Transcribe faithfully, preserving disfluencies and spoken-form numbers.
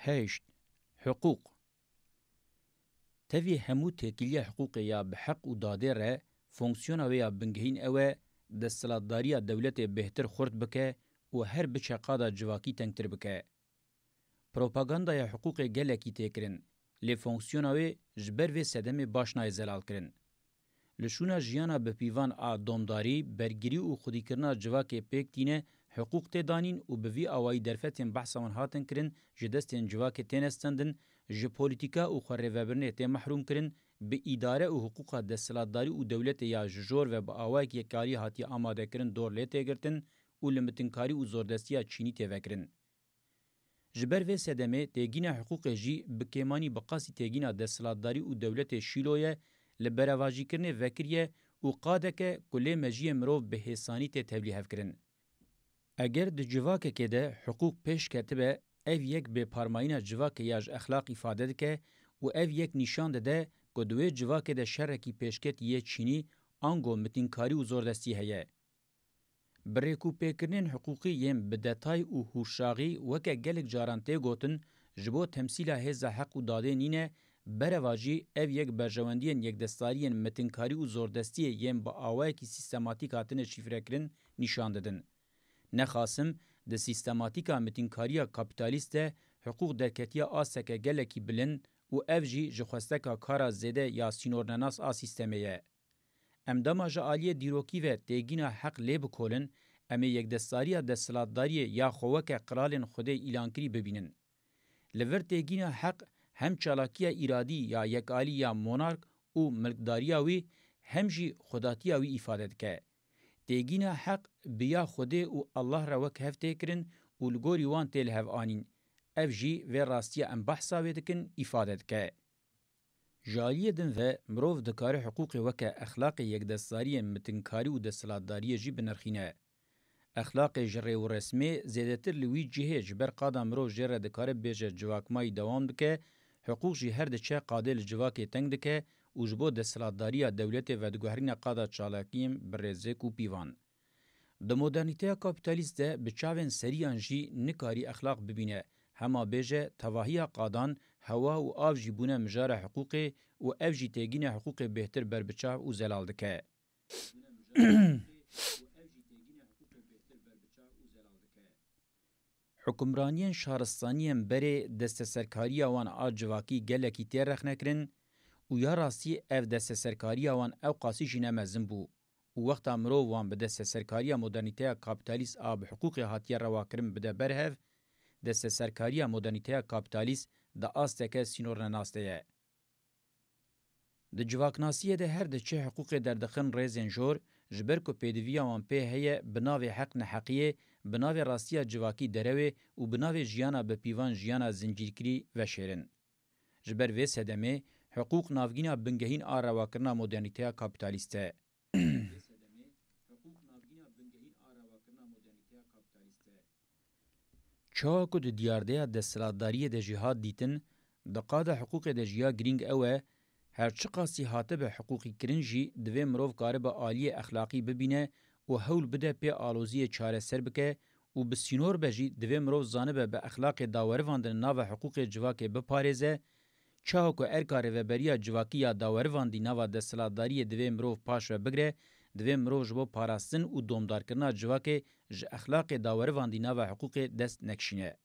Heşt. Hiqûq. Tevî hemû têkiliya hiqûqê ya bi heq û dadê re, fonksiyona wê ya bingehîn ew e, desthilatdariya dewletê bêhtir xurt bike û her biçe qada civakî tengtir bike. Propagandaya hiqûqê gelekî tê kirin, lê fonksiyona wê ji ber vê sedemê baş nayê zelalkirin. Li şûna jiyana bi pîvan a domdarî, bergirî û xwedîkirina civakê pêk tîne, hiqûq tê danîn û bi vî awayî derfetên behsa wan hatin kirin ji destên civakê têne stendin, ji polîtîka û xwerêvebirinê tê mehrûm kirin, bi îdare û hiqûqa desthilatdarî û dewletê ya ji jor ve bi awayek yekarî hatiye amadekirin dor lê tê girtin û li mitinkarî û zordestiya çînî tê vekirin. Ji ber vê sedemê têgîna hiqûqê jî bi kêmanî bi qasî têgîna desthilatdarî û dewletê şîlo ye, li berevajîkirinê vekiriye û qadeke ku lê mejiyê mirov bi hêsanî tê tevlîhevkirin. Eger di civakekê de hiqûq pêş ketibe, ev yek bêparmayîna civakê ya ji exlaq îfade dike û ev yek nîşan dide ku di wê civakê de şerekî pêşketî yê çînî ango mitînkarî û zordestî heye. Bi rêkûpêkirinên hiqûqî yên bi detay û hûrşaxî weke gelek caran tê gotin, ji bo temsîla hêza heq û dadê nîne, berevajî ev yek berjewendiyên yekdestariyên mitinkarî û zordestiyê yên bi awayekî sîstematîk hatine şîfrekirin nîşan didin. Nexasim, di sîstematîka mitinkarîya kapîtalîst de hiqûq derketiye asteke gelekî bilind û ev jî ji xwesteka kara zêde ya sînornenas a sîstemê ye. Em dema ji aliyê dîrokî ve têgîna heq lê bikolin, em ê yekdestdariya desthilatdariyê ya xwe weke qiralên Xwedê îlankirî bibînin. Li vir têgîna heq hem çalakiya îradî ya yekalî ya monark û milkdariya wî hem jî xwedatiya wî îfade dike. Têgîna heq bi ya Xwedê û Allah re wek hev tê kirin û li gorî wan tê li hev anîn. Ev jî vê rastiya em behsa wê dikin îfade dike. Ji aliyê din ve mirov dikare hiqûqê weke exlaqê yekdestdariyên mitinkarî û desthilatdariyê jî binirxîne. Exlaqê ji rêwresmê zêdetir li wî cihê ji ber qada mirov jê re dikare bêje civakmayî dewam dike, hiqûq jî her diçe qadê li civakê teng dike û ji bo desthilatdariya dewletê vediguherîne qada çalakiyên bi rêzêk û pîvan. Di modernîteya kapîtalîst de bi çavên seriyan jî nikarî exlaq bibîne, hema bêje tevahiya qadan, hewa û av jî bûne mijara hiqûqê û ev jî têgîna hiqûqê bêhtir ber bi çav û zelal dike. Hukimraniyên şaristaniyên berê desteserkariya wan a civakî gelekî tê rexnekirin û ya rastî ev desteserkariya wan ewqasî jî ne mezin bû û wexta mirov wan bi desteserkariya modernîteya kapîtalîst a bi hiqûqê hatiye rewakirin bide ber hev, desteserkariya modernîteya kapîtalîst di asteke sînornenas de ye. Di civaknasiyê de her diçe hiqûqê derdixin rêzên jor, ji ber ku pêdiviya wan pê heye bi navê heq neheqiyê, bi navê rastiya civakî derewê û bi navê jiyana bi pîvan jiyana zincîrkirî veşêrin. Ji ber vê sedemê, hiqûq navgîna bingehîn a rewakirina modernîteya kapîtalîst e. Çawa ku di diyardeya desthilatdariyê de jî hat dîtin, di qada hiqûqê de jî ya girîng ew e, her çiqasî hatibe hiqûqîkirin jî divê mirov karibe aliyê exlaqî bibîne û hewl bide pê aloziyê çareser bike û bi sînor be jî divê mirov zanibe bi exlaqê dawerivandin nava hiqûqê civakê biparêze, çawa ku erka rêveberiya civakî ya dawerivandî nava desthilatdariyê divê mirov paş ve bigire, divê mirov ji bo parastin û domdarkirina civakê ji exlaqê dawerivandî nava hiqûqê dest nekişîne.